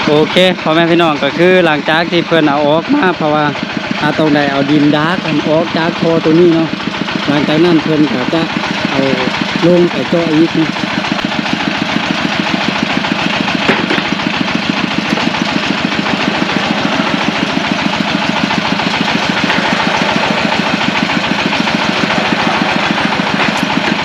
ໂອເຄ ພໍ່ແມ່ພີ່ນ້ອງ ກໍຄືຫຼັງຈາກທີ່ເພິ່ນເອົາອອກມາ ເພາະວ່າ ອາ ຕ້ອງໄດ້ເອົາດິນດາກມັນອອກຈາກທໍ່ໂຕນີ້ເນາະ, ຫຼັງຈາກນັ້ນເພິ່ນກໍຈະເອົາລົງໄປເຈາະອີກເນາະ.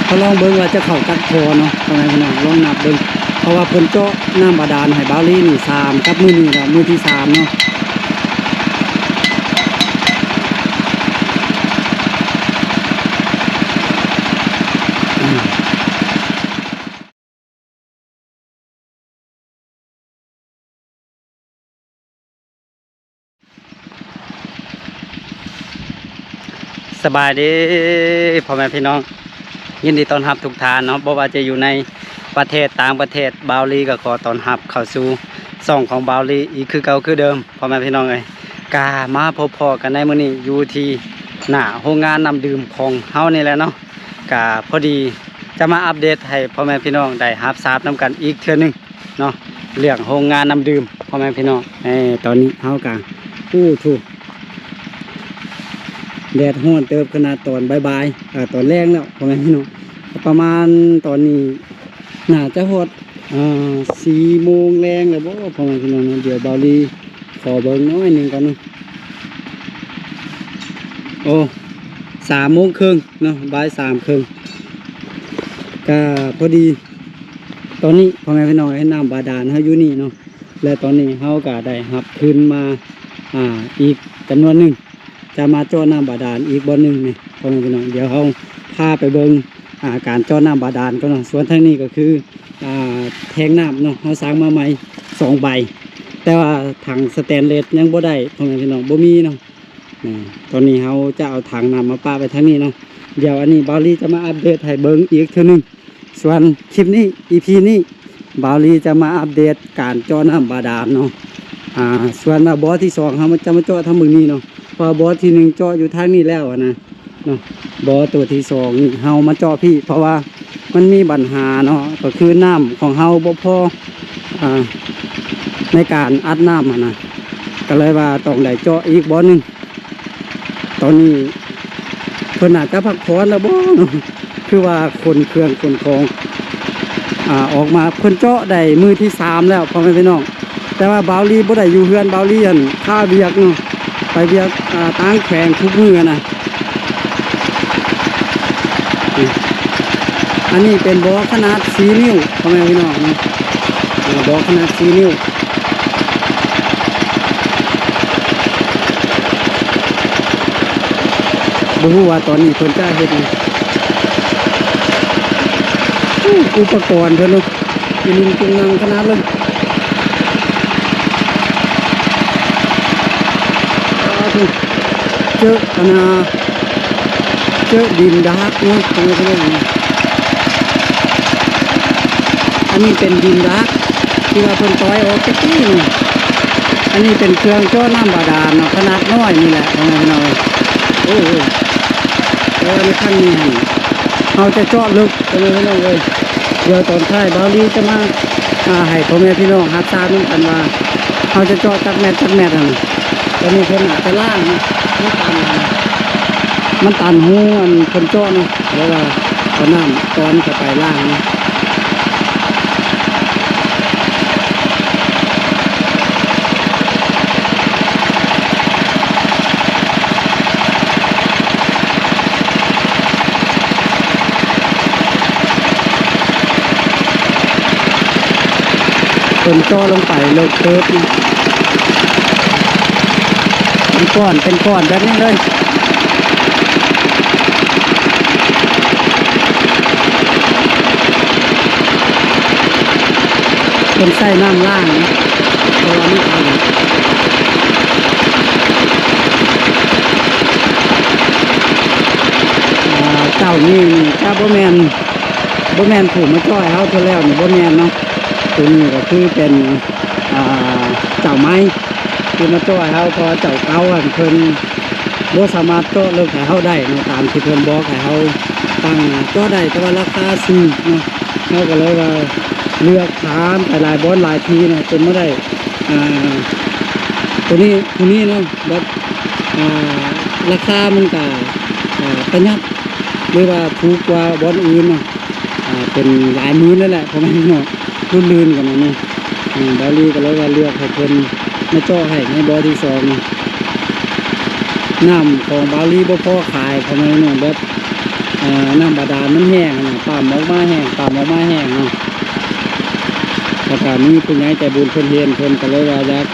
ກໍລອງເບິ່ງວ່າຈະເຂົ້າຈັກທໍ່ເນາະ ພໍ່ແມ່ພີ່ນ້ອງ ລອງນັບເບິ່ງ ເພາະວ່າເພິ່ນເຈາະນ້ຳບາດານໃຫ້ບ່າວລີນີ້ສາມ ກັບມື້ນີ້ລະມື້ທີສາມເນາະ. ສະບາຍດີພໍ່ແມ່ພີ່ນ້ອງ ຍິນດີຕ້ອນຮັບທຸກທ່ານເນາະ ບໍ່ວ່າຈະຢູ່ໃນປະເທດ ຕ່າງປະເທດ ບ່າວລີກໍຂໍຕ້ອນຮັບເຂົ້າສູ່ຊ່ອງຂອງບ່າວລີອີກຄືເກົ່າຄືເດີມ ພໍ່ແມ່ພີ່ນ້ອງເອີຍ. ກະມາພົບພໍ້ກັນໃນມື້ນີ້ ຢູ່ທີ່ໜ້າໂຮງງານນ້ຳດື່ມຂອງເຮົານີ້ແຫຼະເນາະ, ກະພໍດີຈະມາອັບເດດໃຫ້ພໍ່ແມ່ພີ່ນ້ອງໄດ້ຮັບຊາບນຳກັນອີກເທື່ອໜຶ່ງເນາະ ເລື່ອງໂຮງງານນ້ຳດື່ມ ພໍ່ແມ່ພີ່ນ້ອງ. ເອີ ຕອນນີ້ເຮົາກະ ໂອ້ໂທ້ ແດດຮ້ອນເຕີບຂະໜາດຕອນບ່າຍໆ ອາ ຕອນແລງແລ້ວ ພໍ່ແມ່ພີ່ນ້ອງ. ປະມານຕອນນີ້ໜ້າຈະຮອດ ອ່າ ສີ່ໂມງແລງແລ້ວບໍ ພໍ່ແມ່ພີ່ນ້ອງເນາະ. ດຽວບ່າວລີຂໍເບິ່ງໜ້ອຍໜຶ່ງກ່ອນເນາະ. ໂອ້ ສາມໂມງເຄິ່ງເນາະ ບ່າຍສາມເຄິ່ງ. ກະພໍດີ ຕອນນີ້ພໍ່ແມ່ພີ່ນ້ອງເອີຍ ນ້ຳບາດານເຮົາຢູ່ນີ້ເນາະ ແລະ ຕອນນີ້ເຮົາກະໄດ້ຮັບທຶນມາ ອ່າ ອີກຈຳນວນໜຶ່ງ ຈະມາເຈາະນ້ຳບາດານອີກບ່ອນໜຶ່ງນີ້ ພໍ່ແມ່ພີ່ນ້ອງ. ດຽວເຮົາພາໄປເບິ່ງ ອ່າ ການເຈາະນ້ຳບາດານກ່ອນເນາະ. ສ່ວນທາງນີ້ກໍຄື ອ່າ ແທງນ້ຳເນາະ ເຮົາສ້າງມາໃໝ່ສອງໃບ ແຕ່ວ່າຖັງສະແຕນເລດຍັງບໍ່ໄດ້ ພໍ່ແມ່ພີ່ນ້ອງ ບໍ່ມີເນາະ. ອາ ຕອນນີ້ເຮົາຈະເອົາຖັງນ້ຳມາປະໄວ້ທາງນີ້ເນາະ. ດຽວອັນນີ້ບ່າວລີຈະມາອັບເດດໃຫ້ເບິ່ງອີກເທື່ອໜຶ່ງ. ສ່ວນຄລິບນີ້ ອີພີນີ້ ບ່າວລີຈະມາອັບເດດການເຈາະນ້ຳບາດານເນາະ. ອາ ສ່ວນວ່າບໍ່ທີສອງເຮົາຈະມາເຈາະທາງເບິ່ງນີ້ເນາະ ເພາະວ່າບໍ່ທີໜຶ່ງເຈາະຢູ່ທາງນີ້ແລ້ວຫັ້ນນະເນາະ. ບໍ່ໂຕທີສອງນີ້ເຮົາມາເຈາະພີ້ ເພາະວ່າມັນມີບັນຫາເນາະ ກໍຄືນ້ຳຂອງເຮົາບໍ່ພໍ ອາ ໃນການອັດນ້ຳຫັ້ນນະ ກໍເລີຍວ່າຕ້ອງໄດ້ເຈາະອີກບ່ອນໜຶ່ງ. ຕອນນີ້ເພິ່ນອາດຈະພັກຜ່ອນແລ້ວບໍເນາະ ຄືວ່າຂົນເຄື່ອງຂົນຂອງ ອາ ອອກມາ. ເພິ່ນເຈາະໄດ້ມື້ທີສາມແລ້ວ ພໍ່ແມ່ພີ່ນ້ອງ ແຕ່ວ່າບ່າວລີບໍ່ໄດ້ຢູ່ເຮືອນ ບ່າວລີຫັ້ນຄາວຽກເນາະ ໄປວຽກ ອາ ຕ່າງແຂວງທຸກມື້ນະ. ອັນນີ້ເປັນບໍ່ຂະໜາດສີ່ນິ້ວ ພໍ່ແມ່ພີ່ນ້ອງເນາະ ອາ ບໍ່ຂະໜາດສີ່ນິ້ວ. ບໍ່ຮູ້ວ່າຕອນນີ້ເພິ່ນຈະເຮັດຫຍັງ. ອຸປະກອນເພິ່ນເນາະ ອີລຸງຕຸງນັງຂະໜາດເລີຍ. ເຈີອັນນ່າ ເຈີດິນດາກເນາະ ພໍ່ແມ່ພີ່ນ້ອງ. ອັນນີ້ເປັນດິນດາກທີ່ວ່າເພິ່ນຕ່ອຍອອກແຕ່ກີ້ນີ້. ອັນນີ້ເປັນເຄື່ອງເຈາະນ້ຳບາດານເນາະ ຂະໜາດນ້ອຍນີ້ແຫຼະ ພໍ່ແມ່ພີ່ນ້ອງ. ໂອ້ໂຫ ແຕ່ວ່າໃນຄັ້ງນີ້ຫັ້ນ ເຮົາຈະເຈາະເລິກ ພໍ່ແມ່ພີ່ນ້ອງເອີຍ. ດຽວຕອນທ້າຍບ່າວລີຈະມາ ອາ ໃຫ້ພໍ່ແມ່ພີ່ນ້ອງຮັບຊາບນຳກັນວ່າ ເຮົາຈະເຈາະຈັກແມັດຈັກແມັດຫັ້ນ. ຕອນນີ້ເພິ່ນອາດຈະລ້າງເນາະ ມັນຕັນ ມັນຕັນຮູອັນເພິ່ນເຈາະເນາະ ແລ້ວວ່າເອົານ້ຳຕອນເຂົ້າໄປລ້າງເນາະ. ເພິ່ນເຈາະລົງໄປເລິກເຕີບ ເປັນກ້ອນ ເປັນກ້ອນແບບນີ້ເລີຍ. ເພິ່ນໃຊ້ນ້ຳລ້າງ ເພາະວ່າມັນເອົາ ອ່າ ເຈົ້ານີ້ຈະບໍ່ແມ່ນ ບໍ່ແມ່ນຜູ້ມາເຈາະໃຫ້ເຮົາເທື່ອແລ້ວນີ້ ບໍ່ແມ່ນເນາະ. ໂຕນີ້ກໍຄືເປັນ ອ່າ ເຈົ້າໃໝ່ທີ່ມາເຈາະໃຫ້ເຮົາ ເພາະວ່າເຈົ້າເກົ່າຫັ້ນເພິ່ນບໍ່ສາມາດເຈາະເລິກໃຫ້ເຮົາໄດ້ເນາະ ຕາມທີ່ເພິ່ນບອກໃຫ້ເຮົາຕັ້ງເຈາະໄດ້ ແຕ່ວ່າລາຄາສູງເນາະ. ເຮົາກໍເລີຍວ່າເລືອກຖາມໄປຫຼາຍບ່ອນຫຼາຍທີ່ເນາະ ຈົນມາໄດ້ ອ່າ ໂຕນີ້ ໂຕນີ້ເນາະ ແບບ ອ່າ ລາຄາມັນກະ ອ່າ ປະຢັດ ຫຼືວ່າຖືກກວ່າບ່ອນອື່ນເນາະ ອ່າ ເປັນຫຼາຍໝື່ນເລີຍແຫຼະ ພໍ່ແມ່ພີ່ນ້ອງ ລຸ້ນລື່ນກັນນະນີ້. ອ່າ ບ່າວລີກໍເລີຍວ່າເລືອກໃຫ້ເພິ່ນມາເຈາະໃຫ້ໃນບໍ່ທີສອງ. ນ້ຳຂອງບ່າວລີບໍ່ພໍຂາຍ ພໍ່ແມ່ພີ່ນ້ອງ ແບບ ອ່າ ນ້ຳບາດານມັນແຫ້ງນະ ປ້ຳອອກມາແຫ້ງ ປ້ຳອອກມາແຫ້ງເນາະ. ແລ້ວກໍມີຜູ້ໃຫຍ່ໃຈບຸນເພິ່ນເຫັນ ເພິ່ນກໍເລີຍວ່າຢາກ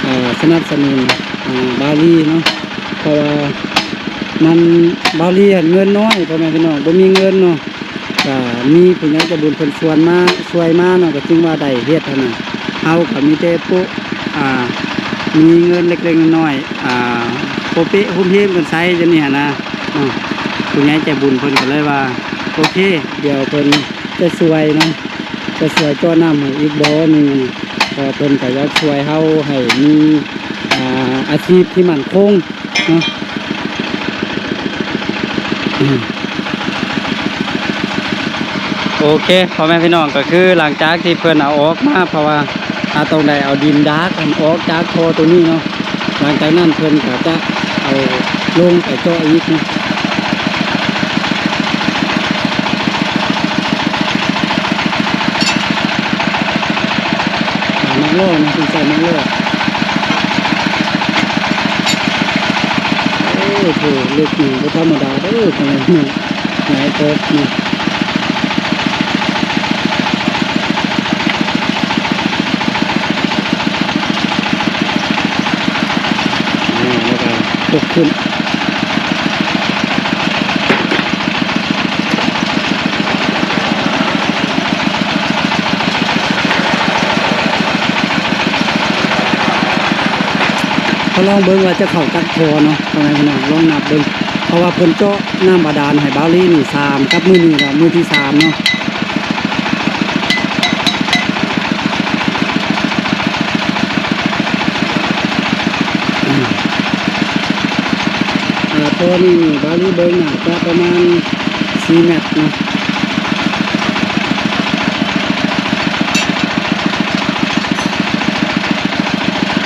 ອ່າ ສະໜັບສະໜູນ ອ່າ ບ່າວລີເນາະ ເພາະວ່າມັນ ບ່າວລີຫັ້ນເງິນນ້ອຍ ພໍ່ແມ່ພີ່ນ້ອງ ບໍ່ມີເງິນເນາະ. ກະມີຜູ້ໃຫຍ່ໃຈບຸນເພິ່ນຊວນມາ ຊ່ວຍມາເນາະ ກໍຈຶ່ງວ່າໄດ້ເຮັດຫັ້ນນະ. ເຮົາກໍມີແຕ່ໂປະ ອ່າ ມີເງິນເລັກໆນ້ອຍໆ ອ່າ ໂປະເປະໂຮມເຮມກັນໃຊ້ຈັ່ງຊີ້ຫັ້ນນະເນາະ. ຜູ້ໃຫຍ່ໃຈບຸນເພິ່ນກໍເລີຍວ່າ ໂອເຄ ດຽວເພິ່ນຈະຊ່ວຍເນາະ ຈະຊ່ວຍເຈາະນ້ຳໃຫ້ອີກບໍ່ໜຶ່ງ ເພາະວ່າເພິ່ນກໍຢາກຊ່ວຍເຮົາໃຫ້ມີ ອ່າ ອາຊີບທີ່ໝັ້ນຄົງ ເນາະ. ໂອເຄ ພໍ່ແມ່ພີ່ນ້ອງ ກໍຄືຫຼັງຈາກທີ່ເພິ່ນເອົາອອກມາ ເພາະວ່າເຮົາຕ້ອງໄດ້ເອົາດິນດາກອອກຈາກທໍ່ໂຕນີ້ເນາະ. ຫຼັງຈາກນັ້ນເພິ່ນກໍຈະເອົາລົງໄປເຈາະອີກເນາະ. ໝາກລໍ້ນະ ເພິ່ນໃສ່ໝາກລໍ້. ໂອ້ໂຫ ເຫຼັກນີ້ບໍ່ທຳມະດາເດີ ພໍ່ແມ່ພີ່ນ້ອງ ຫຼາຍເຕີບນີ້. ອ່າ ແລ້ວກໍຍົກຂຶ້ນ. ກໍລອງເບິ່ງວ່າຈະເຂົ້າຈັກທໍ່ເນາະ ພໍ່ແມ່ພີ່ນ້ອງ ລອງນັບເບິ່ງ ເພາະວ່າເພິ່ນເຈາະນ້ຳບາດານໃຫ້ບ່າວລີນີ້ສາມ ກັບມື້ນີ້ລະມື້ທີສາມເນາະ. ອ່າ ທໍ່ນີ້ນີ້ ບ່າວລີເບິ່ງໜ້າຈະປະມານສີ່ແມັດເນາະ.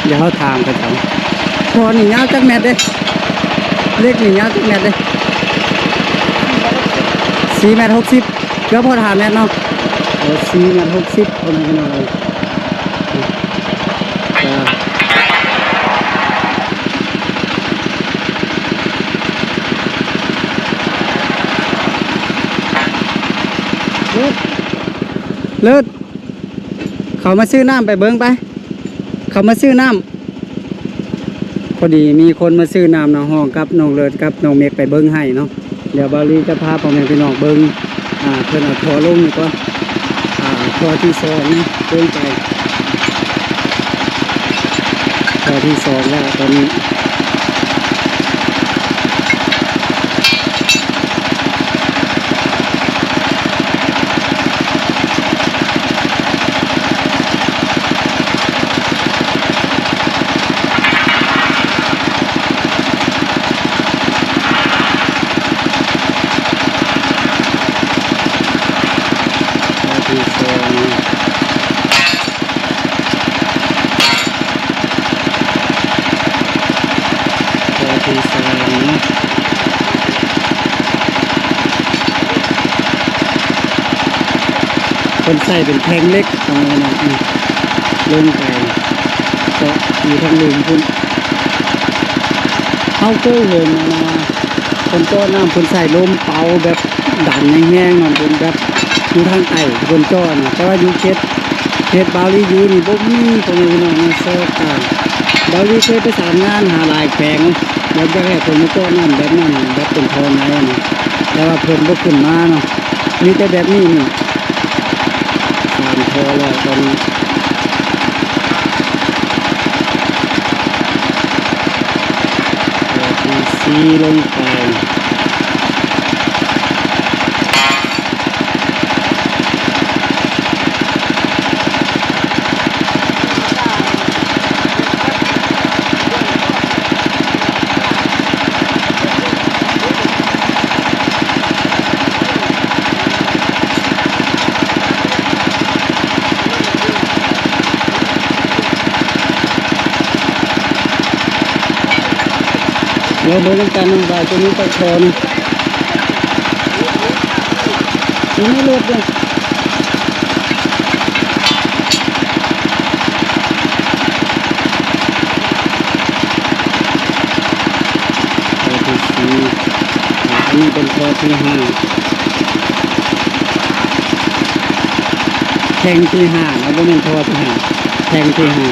ດຽວເຮົາຖາມເຂົາເຈົ້າ ທໍ່ນີ້ຍາວຈັກແມັດເດ້? ເຫຼັກນີ້ຍາວຈັກແມັດເດ້? ສີ່ແມັດຫົກສິບ ເກືອບຮອດຫ້າແມັດເນາະ. ເອີ ສີ່ແມັດຫົກສິບ ພໍ່ແມ່ພີ່ນ້ອງເອີຍ. ເລີດ ເລີດ ເຂົ້າມາຊື້ນ້ຳໄປເບິ່ງໄປ ເຂົ້າມາຊື້ນ້ຳ. ພໍດີມີຄົນມາຊື້ນ້ຳນ້ອງຫ້ອງກັບນ້ອງເລີດກັບນ້ອງເມັກໄປເບິ່ງໃຫ້ເນາະ. ດຽວບ່າວລີຈະພາພໍ່ແມ່ພີ່ນ້ອງເບິ່ງ ອ່າ ເພິ່ນເອົາທໍ່ລົງນີ້ກ່ອນ ອ່າ ທໍ່ທີສອງນີ້ລົງໄປ ທໍ່ທີສອງແລ້ວຕອນນີ້. ຂໍ້ທີສາມເນາະ ເພິ່ນໃສ່ເປັນແທ່ງເຫຼັກ ເອົາເນາະ ອືມ ລົງໄປເຈາະຢູ່ທາງລຸ່ມພຸ້ນ. ເຮົາເຄີຍເຫັນ ອັນນ່າ ເພິ່ນເຈາະນ້ຳ ເພິ່ນໃສ່ລົມເປົ່າແບບດັນແຮງໆເນາະ ເປັນແບບຢູ່ທາງໃຕ້ເພິ່ນເຈາະນະ ແຕ່ວ່າຢູ່ເຂດ ເຂດບ່າວລີຢູ່ນີ້ບໍ່ມີ ພໍ່ແມ່ພີ່ນ້ອງເນາະ ຊອກກາງ. ບ່າວລີເຄີຍປະສານງານຫາຫຼາຍແຂວງ ແບບຢາກໃຫ້ເພິ່ນມາເຈາະນ້ຳແບບນັ້ນ ແບບເປັນທໍ່ໃນນະ ແຕ່ວ່າເພິ່ນບໍ່ຂຶ້ນມາເນາະ ມີແຕ່ແບບນີ້ນີ້ ສາມທໍ່ແລ້ວຕອນນີ້. ຕົວທີສີ່ລົງໄປ. ໂ ດຽວເບິ່ງນຳກັນວ່າຈະມີຈັກທໍ່ເນາະ ຢູ່ໃນລົດເດ້. ຂໍ້ທີສີ່ ອັນນີ້ເປັນຂໍ້ທີຫ້າ ແທ່ງທີຫ້າເນາະ ບໍ່ແມ່ນຂໍ້ທີຫ້າ ແທ່ງທີຫ້າ.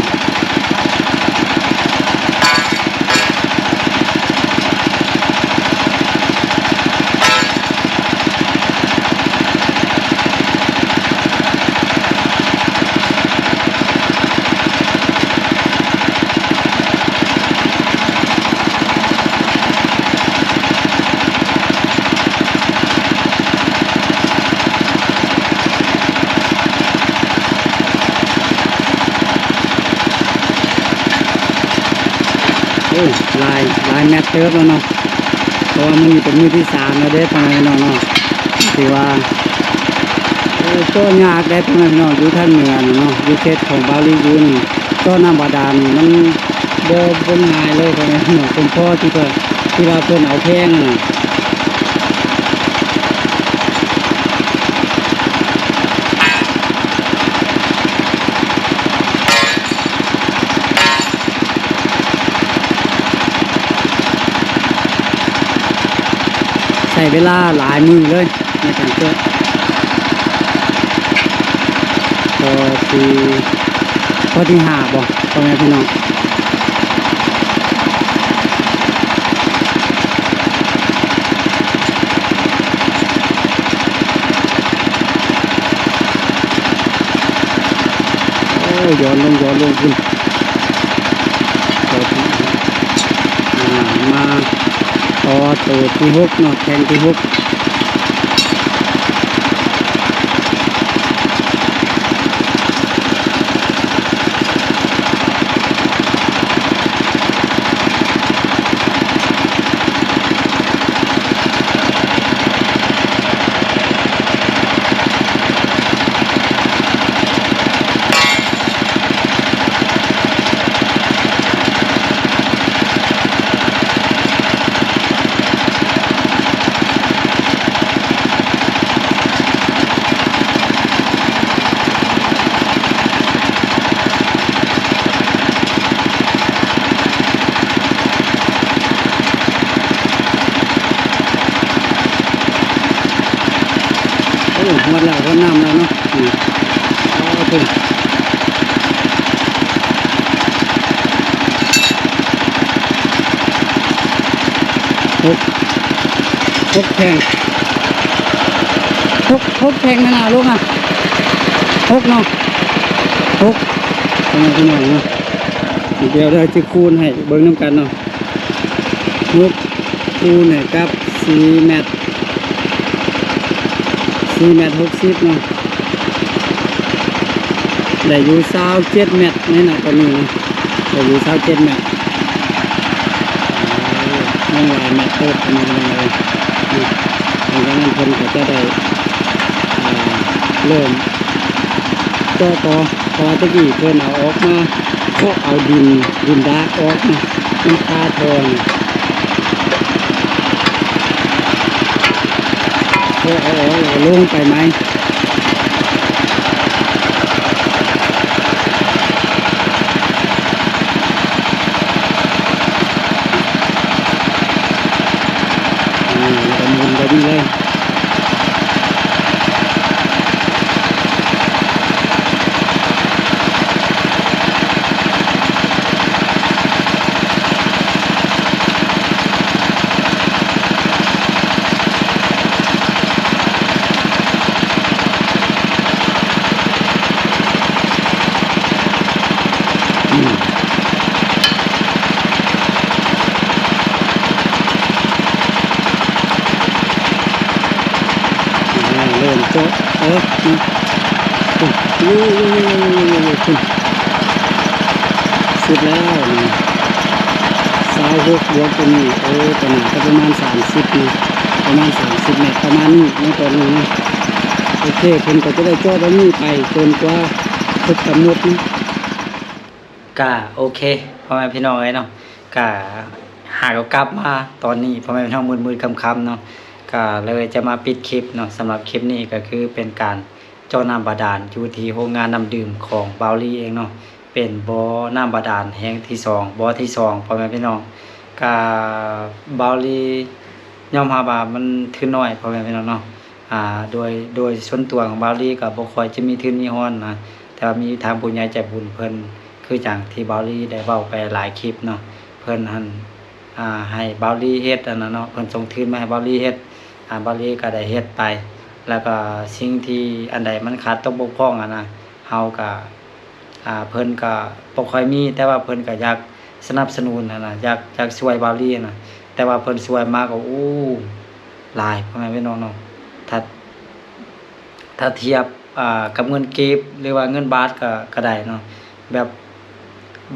ໂອ້ ຫຼາຍ ຫຼາຍແມັດເຕີບແລ້ວເນາະ ເພາະວ່າມື້ນີ້ເປັນມື້ທີສາມແລ້ວເດ້ ພໍ່ແມ່ພີ່ນ້ອງເນາະ. ຖືວ່າ ໂອ້ ເຈາະຍາກເດ້ ພໍ່ແມ່ພີ່ນ້ອງ ຢູ່ທາງເໜືອນີ້ເນາະ ຢູ່ເຂດຂອງບາລີຢູ່ນີ້ ເຈາະນ້ຳບາດານນີ້ມັນບໍ່ ບໍ່ງ່າຍເລີຍ ພໍ່ແມ່ພີ່ນ້ອງ. ສົມພໍທີ່ເພິ່ນ ທີ່ວ່າເພິ່ນເອົາແພງຫັ້ນນະ. ໃຊ້ເວລາຫຼາຍມື້ເລີຍໃນການເຈາະ ພໍທີ່ ຂໍ້ທີຫ້າບໍ ພໍ່ແມ່ພີ່ນ້ອງ? ໂອ້ ຍ້ອນລົງ ຍ້ອນລົງພຸ້ນ ອ່າ ມາຕໍ່ໂຕທີຫົກເນາະ ແທ່ງທີຫົກ. ໂອ້ ຮອດແລ້ວ ຮອດນ້ຳແລ້ວເນາະ. ອືມ ອໍ ເພິ່ນ ຫົກ ຫົກແທ່ງ ຫົກ ຫົກແທ່ງນະ ນະ ລົງນະ ຫົກເນາະ ຫົກ ພີ່ນ້ອງເນາະ. ດຽວເດີ ຈະຄູນໃຫ້ເບິ່ງນຳກັນເນາະ ຫົກ ຄູນໃຫ້ກັບສີ່ແມັດ ສີ່ແມັດຫົກສິບເນາະ ໄດ້ຢູ່ຊາວເຈັດແມັດໃນນະຕອນນີ້ເນາະ ໄດ້ຢູ່ຊາວເຈັດແມັດ. ໂອ້ ຍັງຫຼາຍແມັດເຕີບ ພີ່ນ້ອງເອີຍ. ນີ້ ຫຼັງຈາກນັ້ນເພິ່ນກໍຈະໄດ້ ອ່າ ເລີ່ມເຈາະຕໍ່ ເພາະວ່າແຕ່ກີ້ເພິ່ນເອົາອອກມາ ເພາະເອົາດິນ ດິນດາກອອກນະ ມັນຄາທໍ່ນະ ເພາະເອົາອອກແລ້ວກໍລົງໄປໃໝ່. ອືມ ແລ້ວກໍໝູນແບບນີ້ເລີຍ. ອືມ ອ່າ ເລີ່ມເຈາະເອີກເນາະ. ໂອ້ ໂອ້ ໂອ້ ສຸດແລ້ວນີ້ ຊາວຫົກບວກຕົວນີ້ ໂອ້ ກໍໜ້າຈະປະມານສາມສິບເນາະ ປະມານສາມສິບແມັດ ປະມານນີ້ເນາະ ຕອນນີ້ເນາະ. ໂອເຄ ເພິ່ນກໍຈະໄດ້ເຈາະແບບນີ້ໄປຈົນກວ່າຄົບກຳນົດເນາະ. ກະໂອເຄ ພໍ່ແມ່ພີ່ນ້ອງເອີຍເນາະ ກະ ຫາກໍກັບມາຕອນນີ້ ພໍ່ແມ່ພີ່ນ້ອງ ມືດໆຄ່ຳໆເນາະ ກໍເລີຍຈະມາປິດຄລິບເນາະ. ສຳລັບຄລິບນີ້ກໍຄືເປັນການເຈາະນ້ຳບາດານຢູ່ທີ່ໂຮງງານນ້ຳດື່ມຂອງບ່າວລີເອງເນາະ, ເປັນບໍ່ນ້ຳບາດານແຫ່ງທີສອງ ບໍ່ທີສອງ ພໍ່ແມ່ພີ່ນ້ອງ. ກໍບ່າວລີຍອມຮັບວ່າມັນທຶນໜ້ອຍ ພໍ່ແມ່ພີ່ນ້ອງເນາະ. ອ່າ ໂດຍ ໂດຍສ່ວນຕົວຂອງບ່າວລີກໍບໍ່ຄ່ອຍຈະມີທຶນມີຮອນນະ, ແຕ່ວ່າມີທາງຜູ້ໃຫຍ່ໃຈບຸນເພິ່ນ ຄືຈັ່ງທີ່ບ່າວລີໄດ້ເວົ້າໄປຫຼາຍຄລິບເນາະ, ເພິ່ນຫັ້ນ ອ່າ ໃຫ້ບ່າວລີເຮັດອັນນັ້ນເນາະ, ເພິ່ນສົ່ງທຶນມາໃຫ້ບ່າວລີເຮັດ, ອ່າ ບ່າວລີກໍໄດ້ເຮັດໄປ. ແລ້ວກໍສິ່ງທີ່ອັນໃດມັນຂາດຕົກບົກຜ່ອງຫັ້ນນະ ເຮົາກໍ ອ່າ ເພິ່ນກໍບໍ່ຄ່ອຍມີ, ແຕ່ວ່າເພິ່ນກໍຢາກສະໜັບສະໜູນຫັ້ນນະ, ຢາກ ຢາກຊ່ວຍບ່າວລີຫັ້ນນະ, ແຕ່ວ່າເພິ່ນຊ່ວຍມາກໍ ໂອ້ ຫຼາຍ ພໍ່ແມ່ພີ່ນ້ອງເນາະ. ຖ້າ ຖ້າທຽບ ອ່າ ກັບເງິນກີບ ຫຼືວ່າເງິນບາດກໍ ກໍໄດ້ເນາະ, ແບບ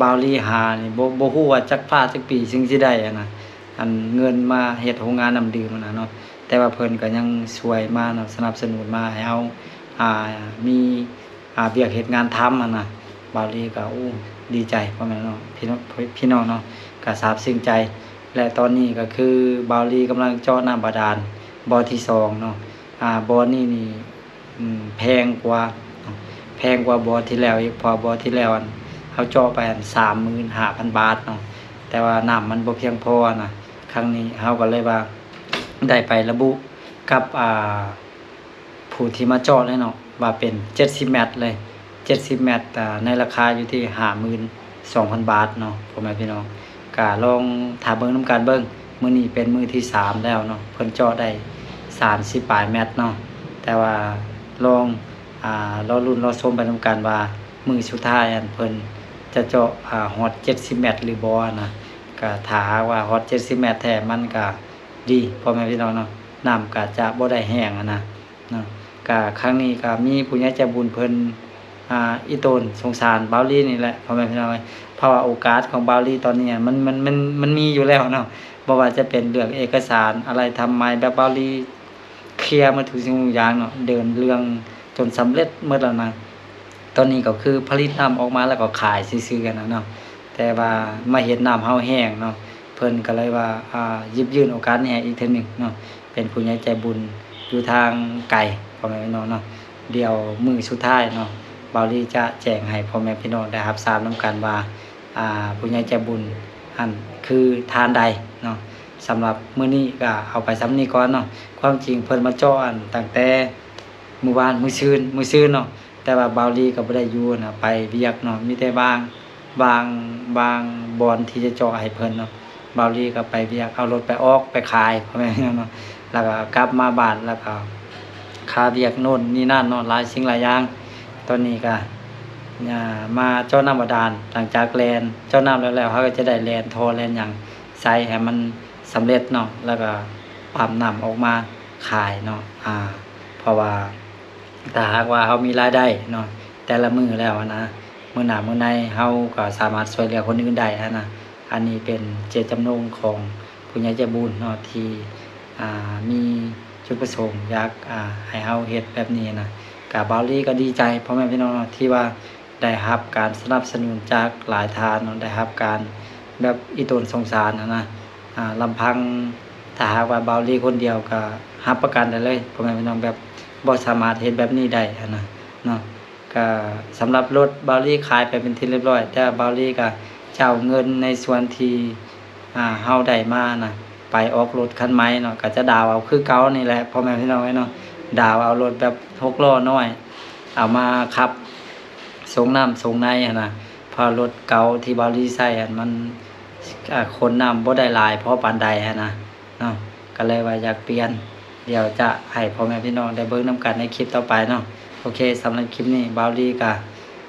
ບ່າວລີຫານີ້ ບໍ່ ບໍ່ຮູ້ວ່າຈັກຟ້າຈັກປີຈຶ່ງຊິໄດ້ຫັ້ນນະ, ອັນເງິນມາເຮັດໂຮງງານນ້ຳດື່ມຫັ້ນນະເນາະ, ແຕ່ວ່າເພິ່ນກໍຍັງຊ່ວຍມາເນາະ, ສະໜັບສະໜູນມາໃຫ້ເຮົາ ອ່າ ມີ ອ່າ ວຽກເຮັດງານທຳຫັ້ນນະ. ບ່າວລີກໍ ໂອ້ ດີໃຈ ພໍ່ແມ່ເນາະ ພີ່ນ້ອງ ພີ່ນ້ອງເນາະ, ກໍຊາບຊຶ້ງໃຈ. ແລະຕອນນີ້ກໍຄືບ່າວລີກຳລັງເຈາະນ້ຳບາດານບໍ່ທີສອງເນາະ, ອ່າ ບໍ່ນີ້ນີ້ ອືມ ແພງກວ່າ ແພງກວ່າບໍ່ທີແລ້ວອີກ, ເພາະບໍ່ທີແລ້ວອັນ ເຮົາເຈາະໄປອັນ ສາມໝື່ນຫ້າພັນບາດເນາະ, ແຕ່ວ່ານ້ຳມັນບໍ່ພຽງພໍນະ. ຄັ້ງນີ້ເຮົາກໍເລີຍວ່າໄດ້ໄປລະບຸກັບ ອ່າ ຜູ້ທີ່ມາເຈາະເລີຍເນາະ ວ່າເປັນເຈັດສິບແມັດເລີຍ, ເຈັດສິບແມັດ ອ່າ ໃນລາຄາຢູ່ທີ່ຫ້າໝື່ນສອງພັນບາດເນາະ ພໍ່ແມ່ພີ່ນ້ອງ. ກະລອງຖ້າເບິ່ງນຳກັນເບິ່ງ, ມື້ນີ້ເປັນມື້ທີສາມແລ້ວເນາະ, ເພິ່ນເຈາະໄດ້ສາມສິບປາຍແມັດເນາະ, ແຕ່ວ່າລອງ ອ່າ ລໍລຸ້ນລໍຊົມໄປນຳກັນວ່າ ມື້ສຸດທ້າຍອັນເພິ່ນຈະເຈາະ ອ່າ ຮອດເຈັດສິບແມັດຫຼືບໍ່ນະ. ກະຖ້າຫາກວ່າຮອດເຈັດສິບແມັດແທ້ ມັນກະດີ ພໍ່ແມ່ພີ່ນ້ອງເນາະ, ນ້ຳກະຈະບໍ່ໄດ້ແຫ້ງຫັ້ນນະ. ເນາະ ກະຄັ້ງນີ້ກະມີຜູ້ໃຫຍ່ໃຈບຸນເພິ່ນ ອ່າ ອີ່ຕົນສົງສານບ່າວລີນີ້ແຫຼະ ພໍ່ແມ່ພີ່ນ້ອງເອີຍ, ເພາະວ່າໂອກາດຂອງບ່າວລີຕອນນີ້ມັນ ມັນ ມັນ ມັນມີຢູ່ແລ້ວເນາະ, ບໍ່ວ່າຈະເປັນເລື່ອງເອກະສານອາໄລທຳໄມ ແບບບ່າວລີເຄລຍໝົດທຸກສິ່ງທຸກຢ່າງເນາະ, ເດີນເລື່ອງຈົນສຳເລັດໝົດແລ້ວນະ. ຕອນນີ້ກໍຄືຜະລິດນ້ຳອອກມາແລ້ວກໍຂາຍຊື່ໆຫັ້ນນະເນາະ, ແຕ່ວ່າມາເຫັນນ້ຳເຮົາແຫ້ງເນາະ ເພິ່ນກໍເລີຍວ່າ ອ່າ ຢິບຍື່ນໂອກາດນີ້ໃຫ້ອີກເທື່ອໜຶ່ງເນາະ, ເປັນຜູ້ໃຫຍ່ໃຈບຸນຢູ່ທາງໄກ ພໍ່ແມ່ພີ່ນ້ອງເນາະ. ດຽວມື້ສຸດທ້າຍເນາະ ບ່າວລີຈະແຈ້ງໃຫ້ພໍ່ແມ່ພີ່ນ້ອງໄດ້ຮັບຊາບນຳກັນວ່າ ອ່າ ຜູ້ໃຫຍ່ໃຈບຸນຫັ້ນຄືທ່ານໃດເນາະ. ສຳລັບມື້ນີ້ກໍເອົາໄປສ່ຳນີ້ກ່ອນເນາະ. ຄວາມຈິງເພິ່ນມາເຈາະອັນຕັ້ງແຕ່ມື້ວານ ມື້ຊືນ ມື້ຊືນເນາະ, ແຕ່ວ່າບ່າວລີກໍບໍ່ໄດ້ຢູ່ນະ ໄປວຽກເນາະ, ມີແຕ່ວ່າງ ວ່າງ ວ່າງບ່ອນທີ່ຈະເຈາະໃຫ້ເພິ່ນເນາະ, ບ່າວລີກໍໄປວຽກ ເອົາລົດໄປອອກໄປຂາຍ ພໍ່ແມ່ພີ່ນ້ອງເນາະ, ແລ້ວກໍກັບມາບ້ານ ແລ້ວກໍຄາວຽກໂນ່ນນີ້ນັ້ນເນາະ, ຫຼາຍສິ່ງຫຼາຍຢ່າງ. ຕອນນີ້ກໍ ອ່າ ມາເຈາະນ້ຳບາດານ, ຫຼັງຈາກແລ່ນເຈາະນ້ຳແລ້ວໆ ເຮົາກໍຈະໄດ້ແລ່ນທໍ່ແລ່ນຫຍັງໃສ່ໃຫ້ມັນສຳເລັດເນາະ, ແລ້ວກໍປ້ຳນ້ຳອອກມາຂາຍເນາະ. ອ່າ ເພາະວ່າ ຖ້າຫາກວ່າເຮົາມີລາຍໄດ້ເນາະ ແຕ່ລະມື້ແລ້ວຫັ້ນນະ, ມື້ໜ້າມື້ໃນເຮົາກໍສາມາດຊ່ວຍເຫຼືອຄົນອື່ນໄດ້ຫັ້ນນະ. ອັນນີ້ເປັນເຈດຈຳນົງຂອງຜູ້ໃຫຍ່ໃຈບຸນເນາະ ທີ່ ອ່າ ມີຈຸດປະສົງຢາກ ອ່າ ໃຫ້ເຮົາເຮັດແບບນີ້ນະ. ກະບ່າວລີກໍດີໃຈ ພໍ່ແມ່ພີ່ນ້ອງເນາະ ທີ່ວ່າໄດ້ຮັບການສະໜັບສະໜູນຈາກຫຼາຍທ່ານເນາະ, ໄດ້ຮັບການແບບອີ່ຕົນສົງສານຫັ້ນນະ. ອ່າ ລຳພັງຖ້າຫາກວ່າບ່າວລີຄົນດຽວກໍຮັບປະກັນໄດ້ເລີຍ ພໍ່ແມ່ພີ່ນ້ອງ, ແບບບໍ່ສາມາດເຮັດແບບນີ້ໄດ້ຫັ້ນນະເນາະ. ກໍສຳລັບລົດບ່າວລີຂາຍໄປເປັນທີ່ລຽບຮ້ອຍ, ແຕ່ວ່າບ່າວລີກໍຈະເອົາເງິນໃນສ່ວນທີ່ ອ່າ ເຮົາໄດ້ມານະ ໄປອອກລົດຄັນໃໝ່ເນາະ, ກໍຈະດາວເອົາຄືເກົ່ານີ້ແຫຼະ ພໍ່ແມ່ພີ່ນ້ອງເອີຍເນາະ, ດາວເອົາລົດແບບຫົກລໍ້ນ້ອຍ ເອົາມາຂັບສົ່ງນ້ຳສົ່ງໃນຫັ້ນນະ, ເພາະລົດເກົ່າທີ່ບ່າວລີໃຊ້ຫັ້ນມັນ ອ່າ ຂົນນ້ຳບໍ່ໄດ້ຫຼາຍພໍປານໃດຫັ້ນນະເນາະ, ກໍເລີຍວ່າຢາກປ່ຽນ. ດຽວຈະໃຫ້ພໍ່ແມ່ພີ່ນ້ອງໄດ້ເບິ່ງນຳກັນໃນຄລິບຕໍ່ໄປເນາະ. ໂອເຄ ສຳລັບຄລິບນີ້ບ່າວລີກໍ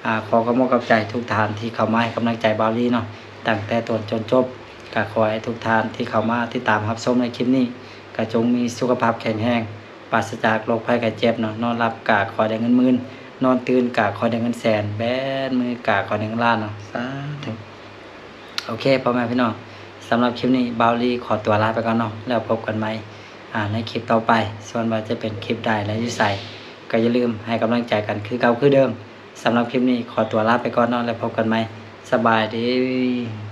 ອ່າ ຂໍຂອບອົກຂອບໃຈທຸກທ່ານທີ່ເຂົ້າມາໃຫ້ກຳລັງໃຈບ່າວລີເນາະ ຕັ້ງແຕ່ຕົ້ນຈົນຈົບ. ກໍຂໍໃຫ້ທຸກທ່ານທີ່ເຂົ້າມາຕິດຕາມຮັບຊົມໃນຄລິບນີ້ ກໍຈົ່ງມີສຸຂະພາບແຂງແຮງ ປາສະຈາກໂລກໄພໄຂ້ເຈັບເນາະ, ນອນຫຼັບກະຂໍໄດ້ເງິນໝື່ນ, ນອນຕື່ນກະຂໍໄດ້ເງິນແສນ, ແບມືກະຂໍໄດ້ເງິນລ້ານເນາະ, ສາທຸ. ໂອເຄ ພໍ່ແມ່ພີ່ນ້ອງ, ສຳລັບຄລິບນີ້ບ່າວລີຂໍຕົວລາໄປກ່ອນເນາະ, ແລ້ວພົບກັນໃໝ່ ອ່າ ໃນຄລິບຕໍ່ໄປ, ສ່ວນວ່າຈະເປັນຄລິບໃດ ແລະ ຢູ່ໃສ ກໍຢ່າລືມໃຫ້ກຳລັງໃຈກັນຄືເກົ່າຄືເດີມ. ສຳລັບຄລິບນີ້ຂໍຕົວລາໄປກ່ອນເນາະ, ແລ້ວພົບກັນໃໝ່. ສະບາຍດີ.